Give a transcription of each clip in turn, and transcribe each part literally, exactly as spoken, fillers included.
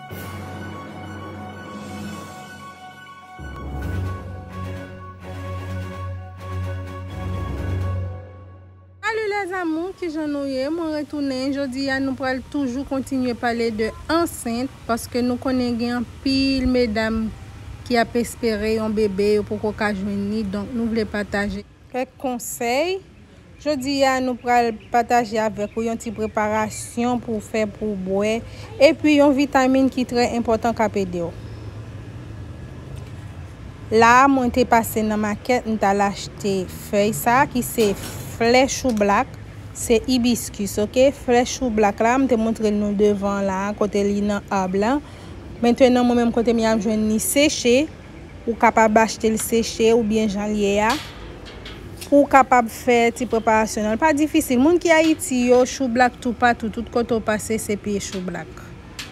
Salut les amours, kijan nou ye? Mwen retounen. Jodi a nou pral toujou kontinye pale de ansent, paske nou konnen gen anpil medam ki ap espere yon bebe, yo poko ka jwenn li, donk nou vle pataje kèk konsèy. Jodi a nou pral pataje avèk ou yon ti preparasyon pou w fè pou w bwè, epi yon vitamin ki trè enpòtan k ap ede w. La a, mwen te pase nan makèt, m t al achte fèy sa a ki se flè choublak, se ibiskis, oke? Flè choublak la, m te montre l nou devan la a, kote li nan ab la. Mentenan, mwen menm kote m ap jwenn li seche, ou kapab achte l seche oubyen jan l ye a, pou w kapab fè ti preparasyon nan. Li pa difisil. Moun ki Ayiti yo, choublak toupatou, tout kote w pase, se pye choublak.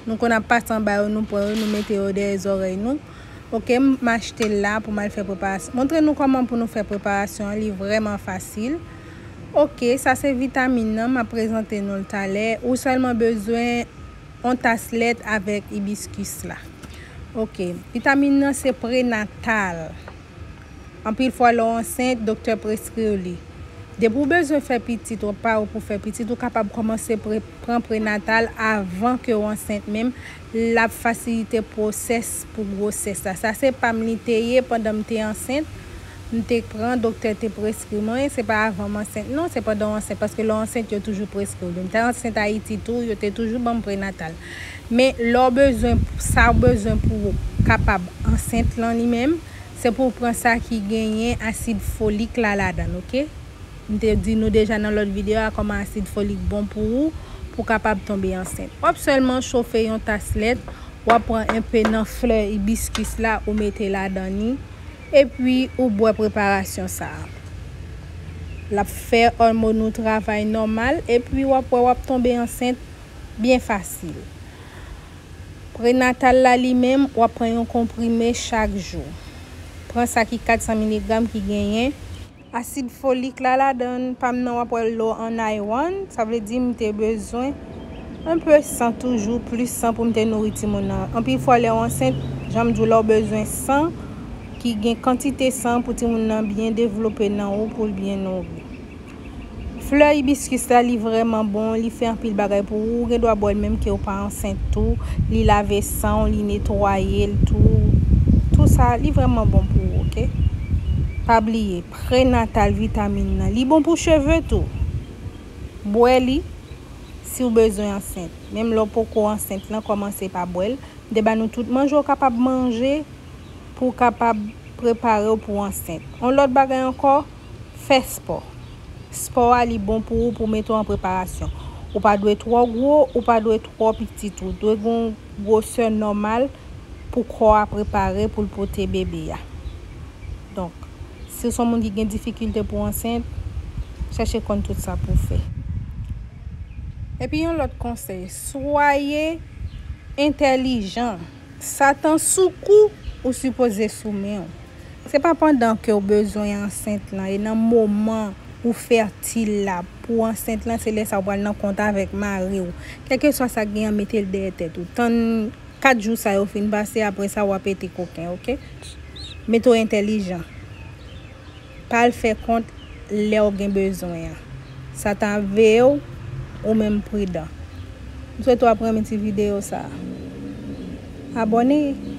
Nou konn ap pase anba yo, nou pran yo, nou mete yo dèyè zòrèy nou. Oke, m achte l la pou m al fè preparasyon. Montre nou kòman pou nou fè preparasyon an, li vrèman fasil. Oke, sa se vitamin nan, m ap prezante nou l talè. Ou sèlman bezwen yon tas lèt avèk ibiskis la. Oke, vitamin nan se prenatal. Anpil fwa lè w ansent, doktè preskri w li. Depi w bezwen fè pitit, w ap pare w pou fè pitit, ou kapab kòmanse pre-, pran prenatal avan ke w ansent menm. L ap fasilite pwosès pou gwosès la. Sa se pa m li te ye pandan m te ansent. M te pran, doktè te preskri mwen, se pa avan m ansent non, se pandan w ansent, paske lè w ansent yo toujou preskri w li. M te ansent Ayiti tou, yo te toujou ban m prenatal. Men lè w bezwen, sa w bezwen pou w kapab ansent lan li menm, se pou w pran sa ki genyen asid folik la ladan l, oke? M te di nou deja nan lòt videyo a kòman asid folik bon pou ou, pou w kapab tonbe ansent. W ap sèlman chofe yon tas lèt, w ap pran enpe nan flè ibiskis la, ou mete ladan li, epi ou bwè preparasyon sa a. L ap fè òmòn ou travay nòmal, epi w ap wè w ap tonbe ansent byen fasil. Prenatal la li menm, w ap pran yon konprime chak jou. Pran sa ki kat san miligram ki genyen asid folik la ladan l. Pa m nan, w ap wè l low on iron, sa vle di m te bezwen enpe san toujou, plis san pou m te nouri timoun nan. Anpil fwa lè w ansent, jan m di w la, w bezwen san ki gen kantite san pou timoun nan byen devlope nan ou, pou l byen nouri. Flè ibiskis la, li vrèman bon, li fè anpil bagay pou ou. Ou gen dwa bwè l menm ke w pa ansent tou. Li lave san w, li netwaye l tou. Tou sa, li vrèman bon pou ou, oke? Pa bliye, prenatal vitamin nan, li bon pou cheve tou. Bwè li si w bezwen ansent. Menm lè w poko ansent lan, kòmanse pa bwè l. M te ba nou tout manje w kapab manje pou w kapab prepare w pou w ansent. Yon lòt bagay ankò, fè spò. Spò a, li bon pou ou, pou mete w an preparasyon. Ou pa dwe twò gwo, ou pa dwe twò pitit. Ou dwe gen yon gwosè nòmal pou kò a prepare pou l pote bebe a. Donk, si w se yon moun ki gen difikilte pou w ansent, chèche konn tout sa pou w fè. Epi yon lòt konsèy, swaye entèlijan. Satan sou kou, ou sipoze sou men w. Se pa pandan ke w bezwen ansent lan, e nan moman ou fètil la pou w ansent lan, se lè sa w pral nan kont avèk mari w. Kèlkeswa sa k genyen, mete l dèyè tèt ou. Tann kat jou sa yo fin pase, apre sa w a pete koken, oke? Mete w entèlijan. Pa al fè kont lè w gen bezwen an. Satan ap veye w, ou menm pridan. M swete w ap renmen ti videyo sa a. Abòne!